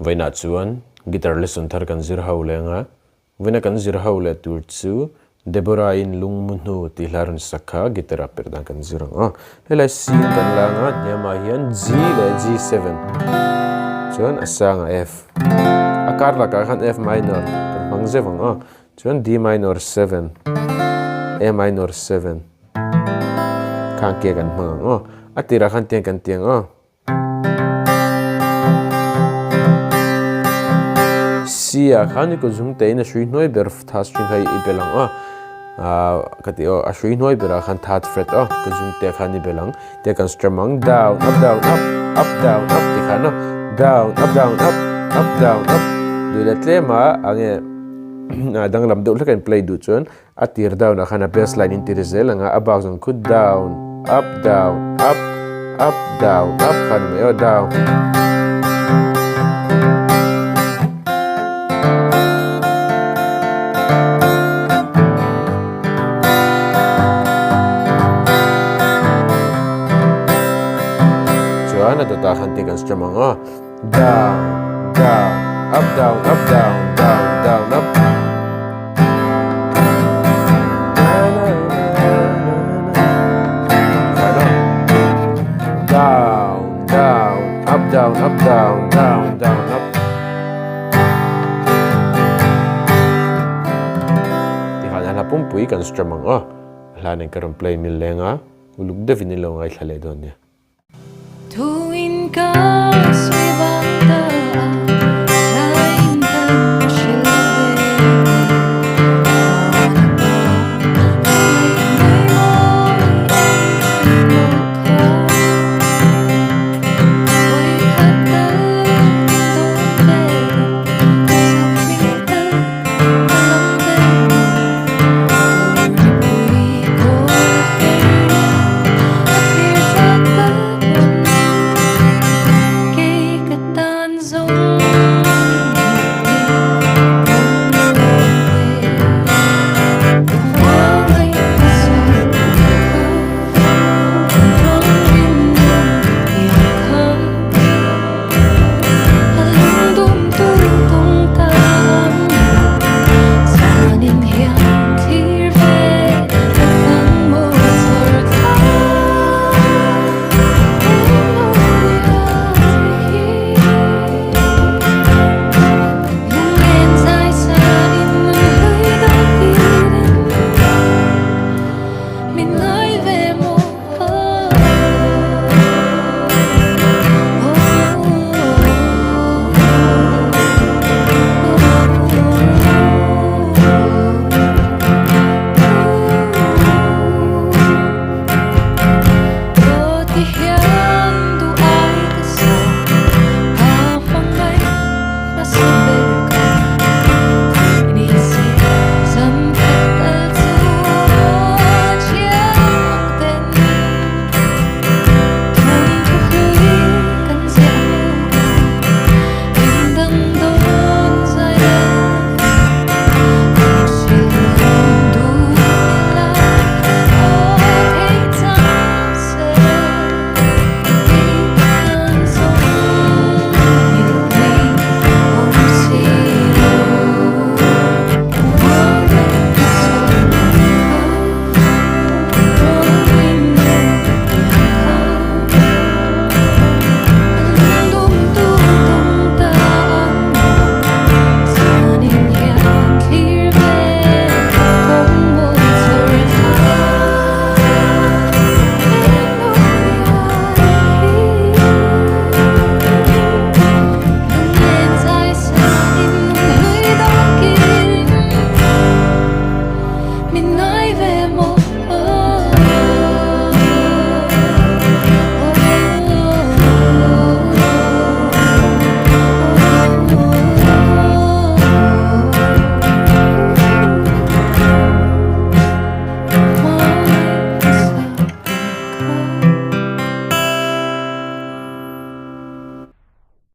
Vawiinah chuan guitar lesson thar kan zir ho leng a, vawiina kan zir ho leh tur chu Deborah-in lungmu hnu tih hla rawn sak kha guitar ah perh dan kan zir ang aw. Helai C in kan lang a, hniamah hian G leh G7 chuan a sangah F. A kar lakah khan F minor kan hmang zeuh ang aw. Chuan D minor 7, A minor 7 khang ke kan hmang ang aw. A tirah khan tiang kan ti ang aw. C ah khan i kut zung tein a hrui hnuai ber third string kha i bel ang aw. Ahh ka ti aw a hrui hnuai berah khan third fret aw kut zung te khan i bel ang. Tiang kan strum ang down up down up up down up ti khan aw down up down up up down up duh leh tlem a enge a danglam deuh hlek a in play duh chuan a tir down ah khan a bass line in tir zel ang a a bak zawng khu down up down up up down up khan a ni mai aw down. Chuan a dawtah khan tih kan strum ang aw. Down, down, up, down, up, down, down, down, up. Down, down, up, down, up, down, down, down, up. Tikhan a hla pumpui kan strum ang aw. A hla nen ka rawn play mil leng a, uluk deuhin in lo ngaithla leh dawn nia. Tuin ka sawi bang ta a, sain kan hrilh ve Mana pa, hmangaih mai mawi em loh kha.